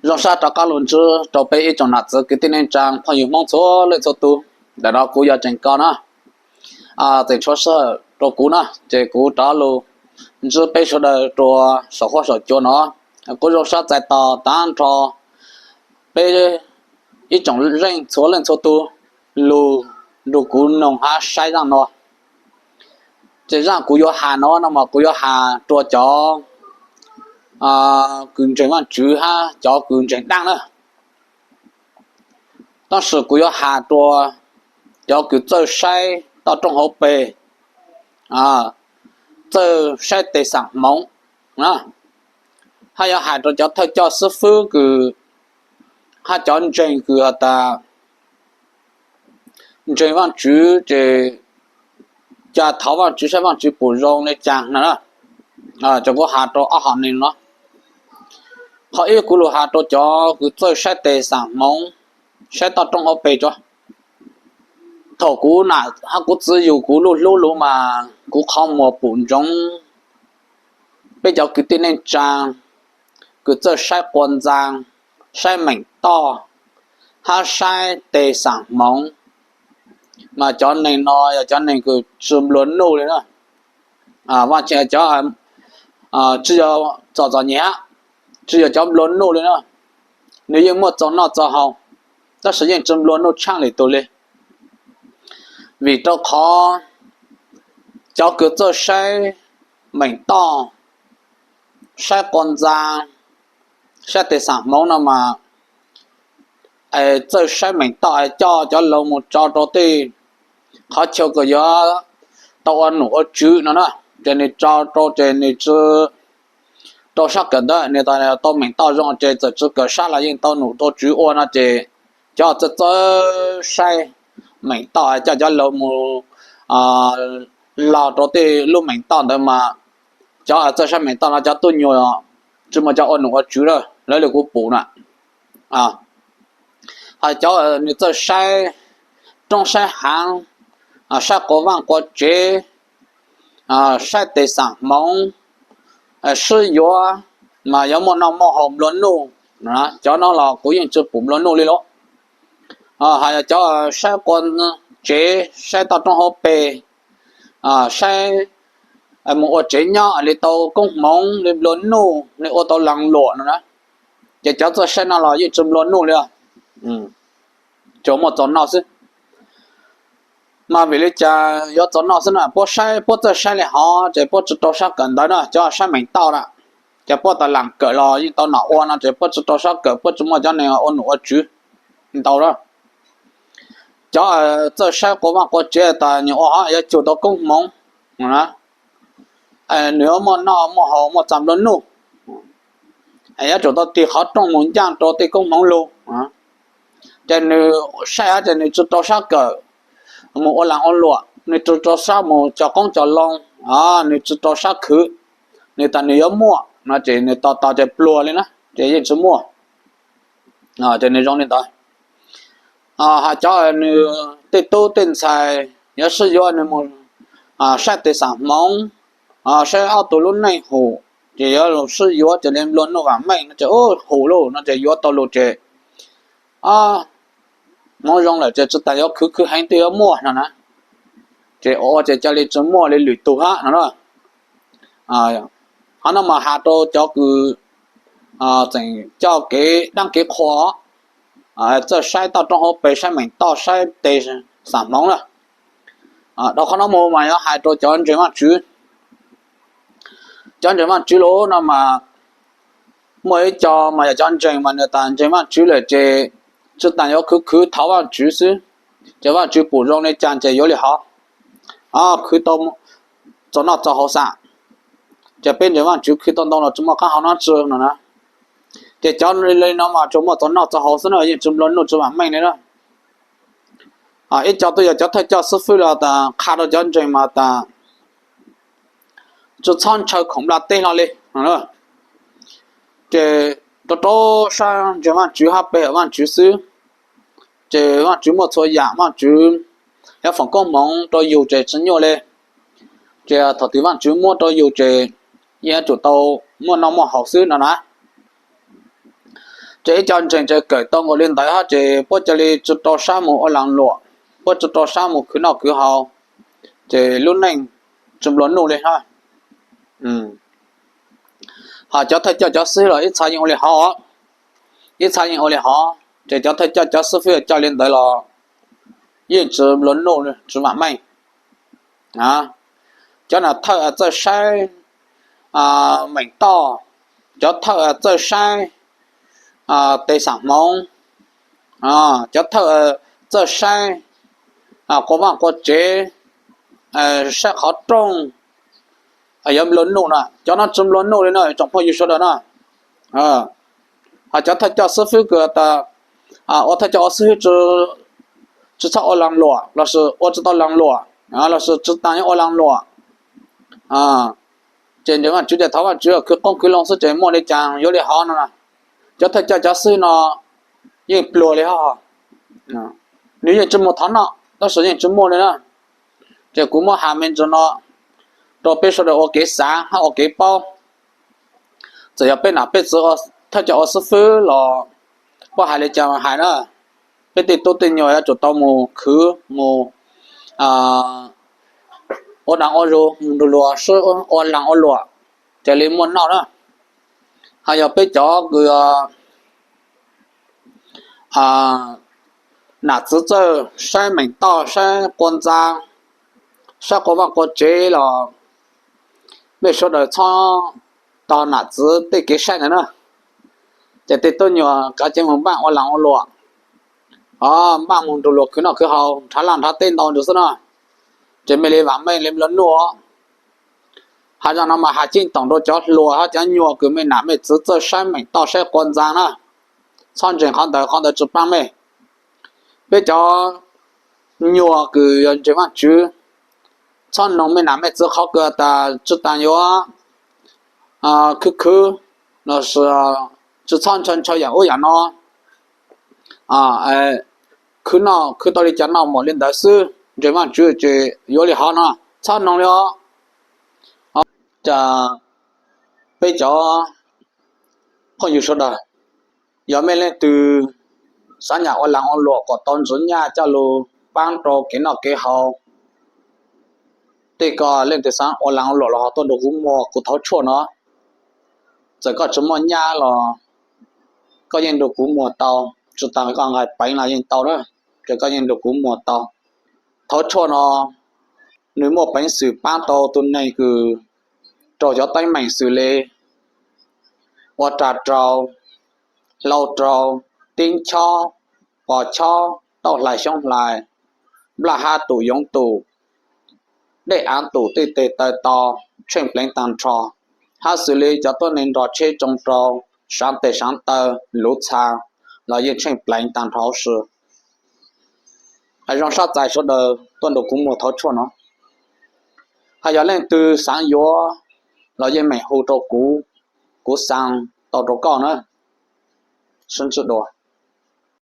Zoo sab rov qab los ntsib rau peb ib tsoom nam txiv kwv tij neej tsaa phooj ywg Hmoob txhua leej txhua tus. Ntawm no kuv yog Tseem Koj na. Tseem tshuav sij hawm rau kuv na ces kuv rov lug ntsib peb sawv daws rua saum huab saum cua no. Kuv zoo sab txais tos tag nrho peb ib tsoom zeej txhua leej txhua tus lug nrug kuv noog hab saib zaaj no. Ces zaaj kuv yuav has no no mas kuv yuav has rua cov kws ntseeg Vaajtswv hab cov kws ntseeg daaj na. Tab sis kuv yuav has rua cov kws txawj saib toj roob hauv pes, txawj saib tes xaam hmoov, hab yuav has rua cov thawj coj xib fwb kws hab cov ntseeg kws has tas ntseeg Vaajtswv ces ca thov Vaajtswv saib Vaajtswv pum zoo le caag no. Ces kuv has rua ob hom neeg no. Qhov ib kuv lug has rua cov kws txawj saib tes xaam hmoov, saib toj roob hauv pes tso. Thaum kuv nam hab kuv txiv yug kuv luj hlub lug mas kuv qhov muag pum ntsoov peb cov kwv tij neej tsaa kws txawj saib quas ntxaa, saib meem toj, hab saib tes xaam hmoov, mas cov neeg no yog cov neeg kws tsi nplua nuj le na. Vaaj tseem cov tsi yog txom txom nyem hab, tsi yog cov nplua nuj le na. Nws yeej muaj txaus noj txaus haus, tab sis yeej tsi nplua nuj tshaaj lwm tug le. Vim rau qhov cov kws txawj saib meem toj, saib quas ntxaa, saib tes xaam hmoov no mas txawj saib meem toj es coj cov laug mus tso rau tej qhov chaw kws yuav tau ua num ua tswv no na. Ces nws tso rau ces nws tsi rau sab kawm ntawv, nws tas tau meem toj zoo ces txawm tsi kawm sab los yeej tau num tau tswv ua no ces cov txawj txawj saib meem toj coj cov laug mus log rau tej lub meem toj ntawd mas cov txawj saib meem toj no cov tub nyuas tsi muaj cov ua num ua tswv lawm, lawv li kuv pum na. Hos cov nws txawj saib roob saib haav, saib quas vaaj quas tsev, saib tes xaam hmoov, sib yuav mas yuav muaj noj muaj haus nplua nuj, cov no los kuv yeej tsi pum nplua nuj li lauj. Hos yog cov saib quas tsev, saib toj roob hauv pes, saib mus ua tsev nyob li tau koob hmoov li nplua nuj li ua tau laag luam no na, ces cov txawj saib no los yeej tsi nplua nuj li, tsuas muaj txaus noj xwb. Mas vim li cas yuav txaus noj xwb na? Puab saib, puab txawj saib li hov ces puab tsi rau sab kawm ntawv na, cov saib meem toj na. Ces puab tas laam kawm los yeej tau nom ua no ces puab tsi rau sab kawm, puab tsi muaj cov neeg ua num ua tswv ntau lawm. Cov txawj saib quas vaaj quas tsev tas nyuam ua hov yuav cug tau koob hmoov, nws yuav muaj noj muaj haus muaj txaus nplua nuj, yuav tsum tau tig qhov rooj mus ncaaj rau tej koob hmoov lug. Ces nws saib hov ces nws tsi rau sab kawm mus ua laag ua luam, nws tsi rau sab mus cog qoob cog loo, nws tsi rau sab khwv, nws tas nws yuav muaj no ces nws tos tos ces pluag li na, ces yeej tsi muaj. Ces nws zoo li ntawd. Hos cov nws tej tub tej ntxhais yuav sib yuav nws mus saib tes xaam hmoov, saib ob tug lub neej hum, ces yuav lug sib yuav ces li nplua nuj vaam meej no ces hum lug no ces yuav tau lug ces hmoov zoo lawm ces tsi tas yuav khwv, khwv heev twb yuav muaj no na. Ces ua ua ces ca li tsi muaj li lwm tug hab no na. Qhov no mas has rau cov kws tseem coj kev daab kev qhua, txawj saib toj roob hauv pes, saib meem toj, saib tes xaam hmoov na. Dhau qhov no mus mas yuav hais rau cov ntseeg Vaajtswv. Cov ntseeg Vaajtswv lawm no mas muaj ib co mas yog cov ntseeg mas nws tas ntseeg Vaajtswv lawm ces tsi tas yuav khwv khwv thov Vaajtswv xwb, ces Vaajtswv pum zoo li cas ces yuav li hov, khwv tau txaus noj txaus haus xwb. Ces peb ntseeg Vaajtswv khwv tau ntau los tsi muaj qaab hau nab tsi no na. Ces cov li no mas tsuas muaj txaus noj txaus haus xwb na, yeej tsi nplua nuj tsi vaam meej li na. Ib co twb yog cov thawj coj xib fwb los tas qha rau cov ntseeg mas tas tsi txhob ntshaw khoom nplaj teb hlo li. Ces rau rau sab ntseeg Vaajtswv hab pe hawm Vaajtswv xwb, ces Vaajtswv muaj txhua yam, Vaajtswv yuav foom koob hmoov rau yus ces tsi nyuaj li. Ces thaum twg Vaajtswv muab rau yus ces yeej yuav tsum tau muaj noj muaj haus xwb no na. Ces ib co ntseeg ces kawm tau nkaus li ntawd hos ces puab cia li tsi rau sab mus ua laas luam, puab tsi rau sab mus khwv noj khwv haus, ces lub neej tsi nplua nuj li hos. Hos cov thawj coj cov xib fwb los ib txha yeej ua li hov, ib txha yeej ua li hov, ces cov thawj coj cov xib fwb coj li ntawd los yeej tsi nplua nuj tsi vam meej. Cov thawj txawj saib meem toj, cov thawj txawj saib tes xam hmoov, cov thawj txawj saib qua vaaj qua tsev, saib qhov rooj, yuav nplua nuj na, cov no tsi nplua nuj li na tsoom phooj ywg sawv daws na. Hos cov thawj coj xib fwb kws tas ua thawj coj ua xib fwb tsi txhob ua laas luam lossis ua tsi tau laas luam lossis tsi taag yuav ua laas luam, ces ntseeg Vaajtswv ces thov Vaajtswv khwv qoob khwv loo xwb ces muaj li cas yuav li hov no. Cov thawj coj cov xib fwb no yeej pluag li hos, nws yeej tsi muaj thov noj tab sis yeej tsi muaj li na. Ces kuv muab has me ntsis no rau peb sawv daws ua kev xav hab ua kev paub. Txawm yog peb nam peb txwv thawj coj ua xib fwb los puab hais li cas hais na, peb tej tub tej nyuam yuav tsum tau mus khwv mus ua dlaag ua zug mus nrug luag sib ua laas ua luam, ces li muaj noj na. Hos yog peb cov kws nam txwv txawj saib meem toj saib qua ntxa, saib qua vaaj qua tsev los mej sawv daws txhob tog nam txwv tej kev saib ntawd na. Ces tej tub nyuam kav ceev mus npaaj ua laas ua luam, npaaj mus nrug luag khwv noj khwv haus nrhav laj nrhav teb ntau ntsis xwb na, ces mej li vam meej li nplua nuj. Has zaj no mas has ceeb toom rau cov hluas hab cov nyuam kws mej nam mej txwv txawj saib meem toj saib qua ntxa na, txhob ntseeg qhov ntawd, qhov ntawd tsi paab mej. Peb cov nyuam kws yog ntseeg Vaajtswv, txhob noog mej nam mej txwv qhov kws tas tsi taag yuav khwv khwv lossis tsi txhob ntshaw ntshaw yaam ub yaam no, khwv noj khwv tau li cas noj mam li ntawd xwb, ntseeg Vaajtswv ces yuav li hov no, txhob noog li os. Cas peb cov phooj ywg sawv daws, yog mej leej twg xav nyam ua laas ua luam kom tau ntxiv nyaj coj lug paab rau kev noj kev haus, tej ko leej twg xav ua laas ua luam los ho tuaj nrug kuv muag kuv thauv tshuaj no. Txawm koj tsi muaj nyaj los koj yeej nrug kuv muag tau, tsi taag koj nqaij peev los yeej tau na, ces koj yeej nrug kuv muag tau. Thauv tshuaj no nws muaj peev xwm paab tau tug neeg kws raug cov teeb meem xws li ua rag rau, hlau rau, tib chob, pos chob, tauj hlais xyoob hlais, nplaj hab tum yoov tum, dej aav tum tej teg taw to, tsheej pleev taag nrho, hab xws li cov tuab neeg nrog tsheb tsoo rau, saav teg saav taw, luv txha los yeej tsheej pleev taag nrho huv si. Zoo sab txais sawv daws tuaj nrug kuv muag thauv tshuaj no. Hos yog leej twg xaav yuav los yeej meem hu rau kuv, kuv xaa tau rau koj na. Sib ntsib dua.